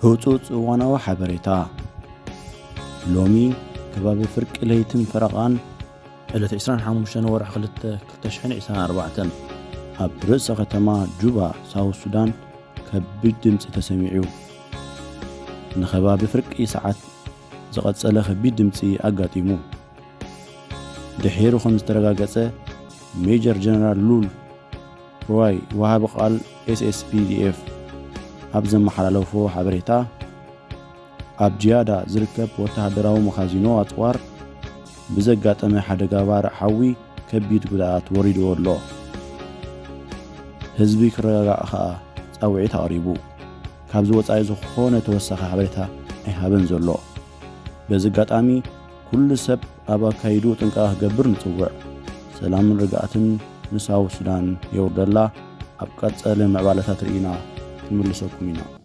ህጹጽ እዋናዊ ሓበሬታ። ሎሚ ከባቢ ፍርቂ ለይትን ፈረቓን ዕለት ዕስራን ሓሙሽተን ወርሒ ክልተ ክልተ ሽሕን ዕስራን ኣርባዕተን ኣብ ርእሰ ከተማ ጁባ ሳውት ሱዳን ከቢድ ድምጺ ተሰሚዑ። ንከባቢ ፍርቂ ሰዓት ዝቐጸለ ከቢድ ድምጺ ኣጋጢሙ። ድሒሩ ከም ዝተረጋገጸ ሜጀር ጀነራል ሉል ሩዋይ ወሃቢ ቃል ኤስኤስፒዲኤፍ ኣብ ዘመሓላለፎ ሓበሬታ፣ ኣብ ጅያዳ ዝርከብ ወተሃደራዊ መኻዚኖ ኣጽዋር ብዘጋጠመ ሓደጋ ባርዕ ሓዊ ከቢድ ጉድኣት ወሪድዎ ኣሎ። ህዝቢ ክረጋጋእ ከኣ ጻውዒት ኣቕሪቡ። ካብዚ ወጻኢ ዝኾነ ተወሳኺ ሓበሬታ ኣይሃበን ዘሎ። በዚ ኣጋጣሚ ኩሉ ሰብ ኣብ ኣካይድኡ ጥንቃቐ ክገብር ንጽውዕ። ሰላምን ርግኣትን ንሳውት ሱዳን የውርደላ። ኣብ ቀጸሊ ምዕባለታት ርኢና ክንምልሰኩም ኢና።